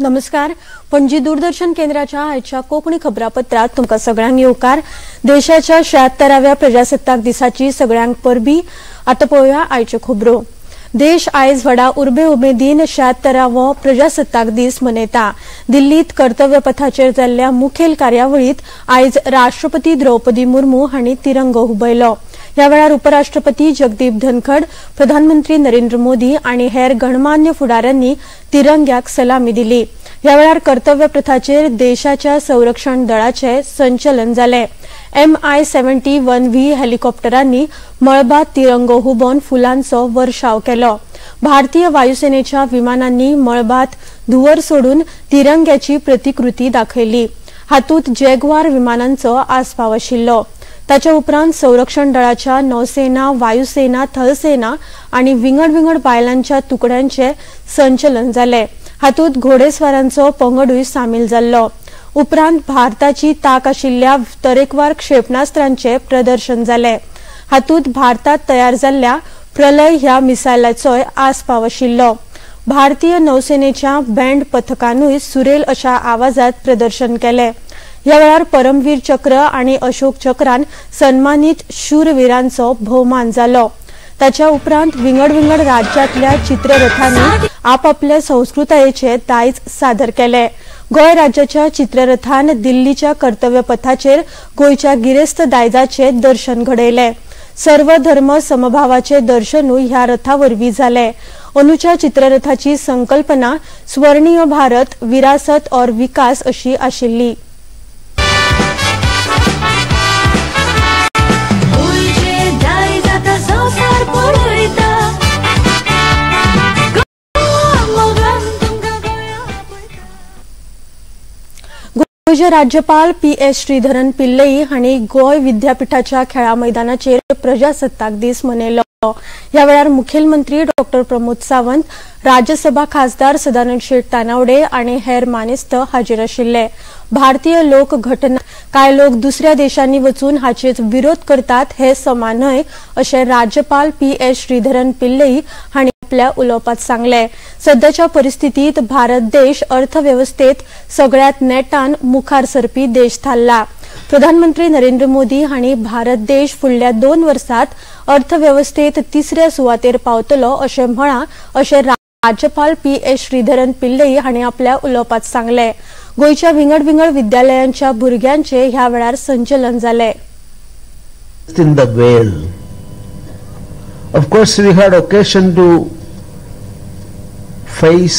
नमस्कार, पणजी दूरदर्शन केंद्राच्या आयच्या कोंकणी खबरापत्रात तुमकां सगळ्यांक येवकार. देशाच्या 76व्या प्रजासत्ताक दिसाची सगळ्यांक परबी. आतां पळोवया आयच्यो खबरो. देश आयज व्हडा उर्बे उमेदीन 76वो प्रजासत्ताक दीस मनयता. दिल्लीत कर्तव्य पथाचेर जाल्ल्या मुखेल कार्यावळीत आयज राष्ट्रपती द्रौपदी मुर्मू हांणी तिरंगो हुबयलो. ह्या वेळार उपराष्ट्रपती जगदीप धनखड, प्रधानमंत्री नरेंद्र मोदी आनी हेर गणमान्य फुडाऱ्यांनी तिरंग्याक सलामी दिली. ह्या वेळार कर्तव्य पथाचेर देशाच्या संरक्षण दळाचे संचलन जाले. MI-71V हेलिकॉप्टरांनी मळबात तिरंगो हुबोवन फुलांचो वर्षाव केलो. भारतीय वायुसेनेच्या विमानांनी मळबात धुंवर सोडून तिरंग्याची प्रतिकृती दाखयली. हातूंत जॅग्वार विमानांचो आस्पाव आशिल्लो. ताच्या उपरांत संरक्षण दळाच्या नौसेना, वायुसेना, थलसेना आनी विंगड विंगड बायलांच्या तुकड्यांचे संचलन जाले. हातूंत घोडेस्वारांचो पंगडूय सामील जाल्लो. उपरांत भारताची ताक आशिल्ल्या तरेकवार क्षेपणास्त्रांचे प्रदर्शन जाले. हातूंत भारतात तयार जाल्ल्या प्रलय ह्या मिसायलाचोय आस्पाव आशिल्लो. भारतीय नौसेनेच्या बँड पथकानूय सुरेल अशा आवाजात प्रदर्शन केले. ह्या वेळार परमवीर चक्र आनी अशोक चक्रान सन्मानीत शूरवीरांचो भोवमान जालो. ताच्या उपरांत विंगड विंगड राज्यांतल्या चित्ररथांनी आपापले संस्कृतायेचे दायज सादर केले. गोंय राज्याच्या चित्ररथान दिल्लीच्या कर्तव्य पथाचेर गोंयच्या गिरेस्त दायजाचे दर्शन घडयले. सर्व धर्म समभावाचे दर्शनूय ह्या रथा वरवीं जाले. अंदूच्या चित्ररथाची संकल्पना स्वर्णीय भारत, विरासत और विकास अशी आशिल्ली. गोंयचे राज्यपाल PS Sreedharan Pillai हांणी गोंय विद्यापीठाच्या खेळा मैदानाचेर प्रजासत्ताक दीस मनयलो. ह्या वेळार मुखेलमंत्री डॉ प्रमोद सावंत, राज्यसभा खासदार सदानंद शेट तानावडे आनी हेर मानेस्त हाजीर आशिल्ले. भारतीय लोक घटना कांय लोक दुसऱ्या देशांनी वचून हाचेच विरोध करतात हे समा न्हय अशें राज्यपाल PS Sreedharan Pillai हांणी आपल्या उलोवपात सांगले. सध्याच्या परिस्थितीत भारत देश अर्थवेवस्थेत सगळ्यात नेटान मुखार सरपी देश थारला. प्रधानमंत्री नरेंद्र मोदी हांणी भारत देश फुडल्या 2 वर्सात अर्थवेवस्थेत तिसऱ्या सुवातेर पावतलो अशें म्हळां अशें राज्यपाल PS Sreedharan Pillai हांणी आपल्या उलोवपात सांगले. गोंयच्या विंगड विंगड विद्यालयांच्या भुरग्यांचे ह्या वेळार संचलन जाले. In the well. Of course, we had occasion to face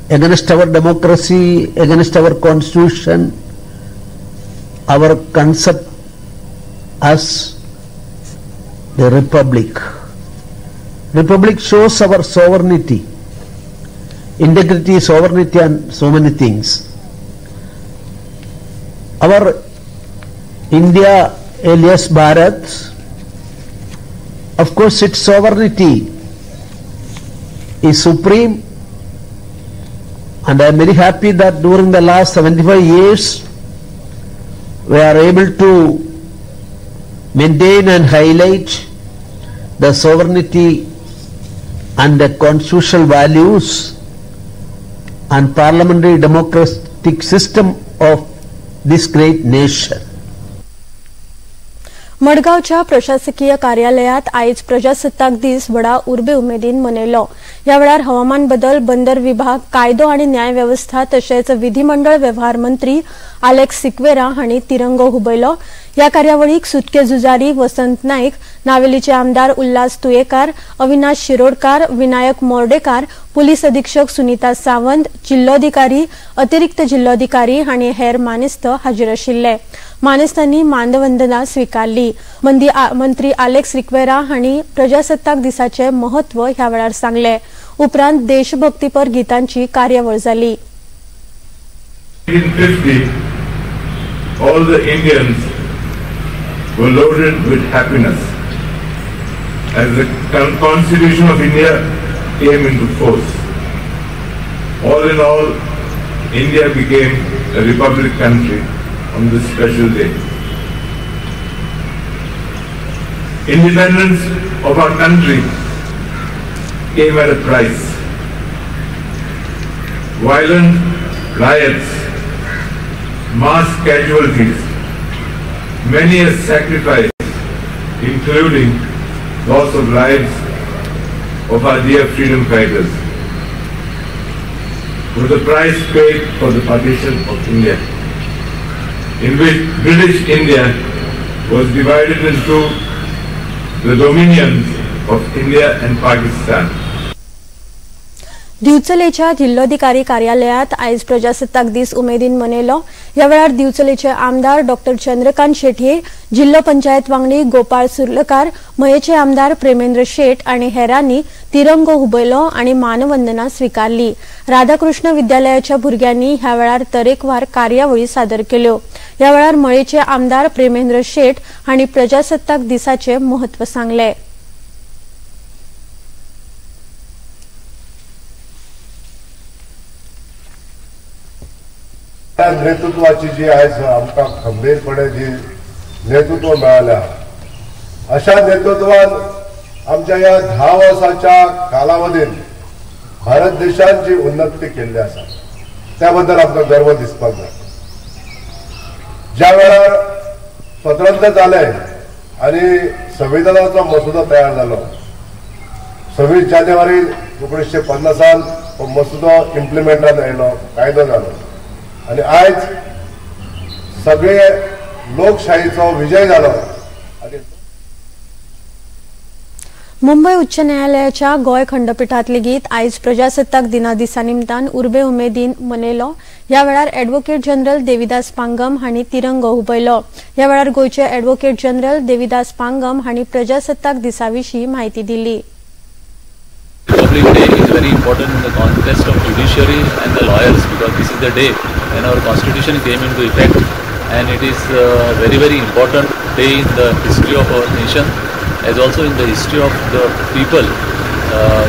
against our democracy, against our constitution, our concept as the republic. Republic shows our sovereignty, integrity, sovereignty and so many things. Our India alias Bharat, of course, its sovereignty is supreme, and I am very happy that during the last 75 years we are able to maintain and highlight the sovereignty and the constitutional values and parliamentary democratic system of this great nation. मडगांवच्या प्रशासकीय कार्यालयात आयज प्रजासत्ताक दीस व्हडा उर्बे उमेदीन मनयलो. ह्या वेळार हवामान बदल, बंदर विभाग, कायदो आनी न्याय वेवस्था तशेंच विधिमंडळ वेव्हार मंत्री आलेक्स सिक्वेरा हांणी तिरंगो हुबयलो. ह्या कार्यावळीक सुटके झुजारी वसंत नाईक, नावेलीचे आमदार उल्हास तुयेकार, अविनाश शिरोडकार, विनायक मोर्डेकार, पुलीस अधीक्षक सुनीता सावंत, जिल्लोधिकारी, अतिरिक्त जिल्लोधिकारी हांणी हेर मानेस्त हाजीर आशिल्ले. मानेस्तांनी मानवंदना स्विकारली. मंत्री आलेक्स सिक्वेरा हांणी प्रजासत्ताक दिसाचे महत्व ह्या वेळार सांगले. उपरांत देशभक्तीपर गीतांची कार्यावळ जाली. 1950, all the Indians were loaded with happiness as the Constitution of India came into force. All in all, India became a republic country on this special day. Independence of our country came at a price. Violent riots, mass casualties, many a sacrifice, including loss of lives of our dear freedom fighters, was the price paid for the partition of India, in which British India was divided into the dominions of India and Pakistan. दिवचलेच्या जिल्लोधिकारी कार्यालयात आयज प्रजासत्ताक दीस उमेदीन मनयलो. ह्या वेळार दिवचलेचे आमदार doctor Chandrakant Shetye, जिल्लो पंचायत वांगडी गोपाळ सुर्लकार, मयेचे आमदार प्रेमेंद्र शेट आनी हेरांनी तिरंगो हुबयलो आनी मानवंदना स्विकारली. राधाकृष्ण विद्यालयाच्या भुरग्यांनी ह्या वेळार तरेकवार कार्यावळी सादर केल्यो. ह्या वेळार मयेचे आमदार प्रेमेंद्र शेट हांणी प्रजासत्ताक दिसाचे म्हत्व सांगलें. नेतृत्वाची जी आयज आमकां खंबीरपणे जी नेतृत्व मेळ्ळ्या, अशा नेतृत्वान आमच्या ह्या 10 वर्साच्या कालावधीन भारत देशान जी उन्नती केल्ली आसा त्या बद्दल आमकां गर्व दिसपाक जाय. ज्या वेळार स्वतंत्र जाले आनी संविधानाचो मसुदो तयार जालो, 26 जानेवारी 1950 हो मसुदो इम्प्लिमेंटान आयलो, कायदो जालो आनी आयज सगळे लोकशाहीचो विजय जालो. मुंबय उच्च न्यायालयाच्या गोंय खंडपीठात लेगीत आयज प्रजासत्ताक दिना दिसा निमतान उर्बे उमेदीन मनयलो. ह्या वेळार ॲडव्होकेट जनरल देविदास पांगम हांणी तिरंगो हुबयलो. ह्या वेळार गोंयचे ॲडव्होकेट जनरल देविदास पांगम हांणी प्रजासत्ताक दिसा विशीं म्हायती दिली. Republic Day is very important in the context of judiciary and the lawyers, because this is the day when our constitution came into effect, and it is a very, very important day in the history of our nation as also in the history of the people.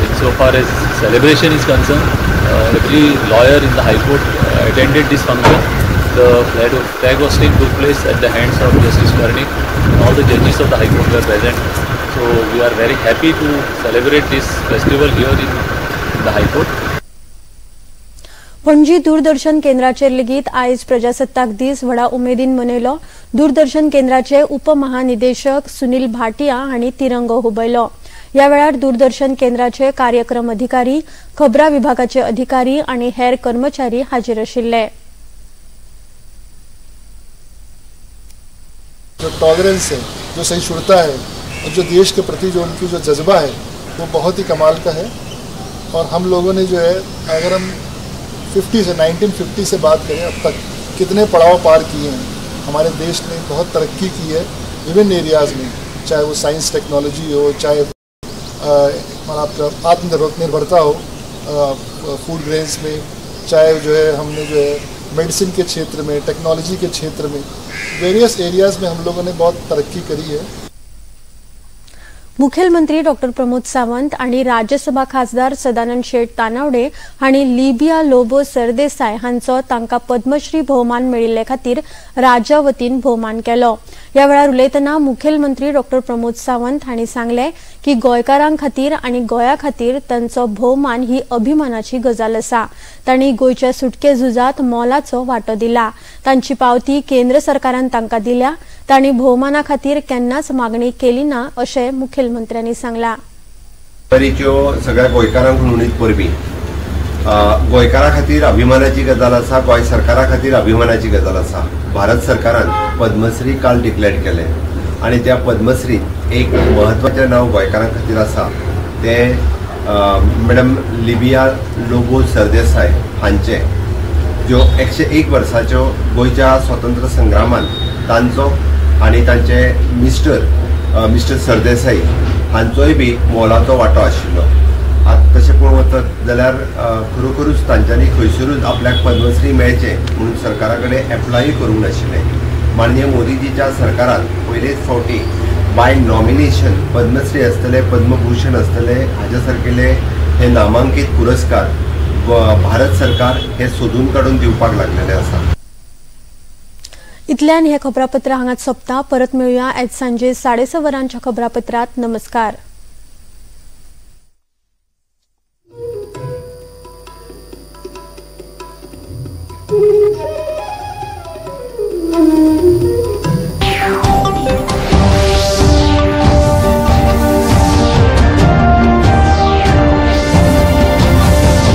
Insofar as celebration is concerned, every lawyer in the High Court attended this function. The flag hoisting took place at the hands of Justice Karnik. All the judges of the High Court were present. So we are very happy to celebrate this festival here in the High Court. Panaji Doordarshan केंद्राचेर लेगीत आयज प्रजासत्ताक दीस व्हडा उमेदीन मनयलो. दूरदर्शन केंद्राचे उपमहानिदेशक सुनील भाटिया हांणी तिरंगो हुबयलो. ह्या वेळार दूरदर्शन केंद्राचे कार्यक्रम अधिकारी, खबरां विभागाचे अधिकारी आनी हेर कर्मचारी हाजीर आशिल्ले. जो टॉलरेंस है, जो सहिष्णुता है और जो देश के प्रति जो उनकी जो जज्बा है वो बहुत ही कमाल का है. और हम लोगों ने जो है, अगर हम 1950 से बात करें, अब तक कितने पड़ाव पार किए हैं. हमारे देश ने बहुत तरक्की की है विभिन्न एरियाज़ में, चाहे वो साइंस टेक्नोलॉजी हो, चाहे आपका आत्मनिर्भरता हो फूड ग्रेन्स में, चाहे जो है हमने जो है मेडिसिन के क्षेत्र में, टेक्नोलॉजी के क्षेत्र में, वेरियस एरियाज़ में हम लोगों ने बहुत तरक्की करी है. मुखेलमंत्री डॉक्टर प्रमोद सावंत आणि राज्यसभा खासदार सदानंद शेट तानावडे हांणी लिबिया लोबो सरदेसाय हांचो तांकां पद्मश्री भोवमान मेळिल्ले खातीर राज्या वतीन भोवमान केलो. ह्या वेळार उलयतना मुखेलमंत्री डॉक्टर प्रमोद सावंत हांणी सांगलें की गोंयकारां खातीर आनी गोंया खातीर तांचो भोवमान ही अभिमानाची गजाल आसा. तांणी गोंयच्या सुटके झुजांत मोलाचो वांटो दिला. तांची पावती केंद्र सरकारान तांकां दिल्या. तांणी भोवमाना खातीर केन्नाच मागणी केली ना अशें मुखेलमंत्र्यांनी सांगलां. सगळ्या गोंयकारांक म्हणून परबीं गोंयकारां खातीर अभिमानाची गजाल आसा, गोंय सरकारा खातीर अभिमानाची गजाल आसा. भारत सरकारान पद्मश्री काल डिक्लेअर केलें आनी त्या पद्मश्रीत एक म्हत्वाचें नांव गोंयकारां खातीर आसा तें मॅडम लिबिया लोबो सरदेसाय हांचें, ज्यो 101 वर्साच्यो गोंयच्या स्वतंत्र संग्रामान तांचो आनी तांचे मिस्टर सरदेसाई हांचोय बी मोलाचो वांटो आशिल्लो. आतां तशें पळोवंक वचत जाल्यार खरोखरूच तांच्यांनी खंयसरूच आपल्याक पद्मश्री मेळचें म्हणून सरकारा कडेन एप्लायूय करूंक नाशिल्लें. माननीय मोदीजीच्या सरकारान पयलेच फावटी बाय नॉमिनेशन पद्मश्री आसतले, पद्मभूषण आसतले, हाज्या सारकेले हे नामांकीत पुरस्कार भारत सरकार हे सोदून काडून दिवपाक लागलेले आसा. इतल्यान हे खबरापत्र हांगाच सोंपता. परत मेळुया आयज सांजे 6:30 वरांच्या खबरापत्रात. नमस्कार.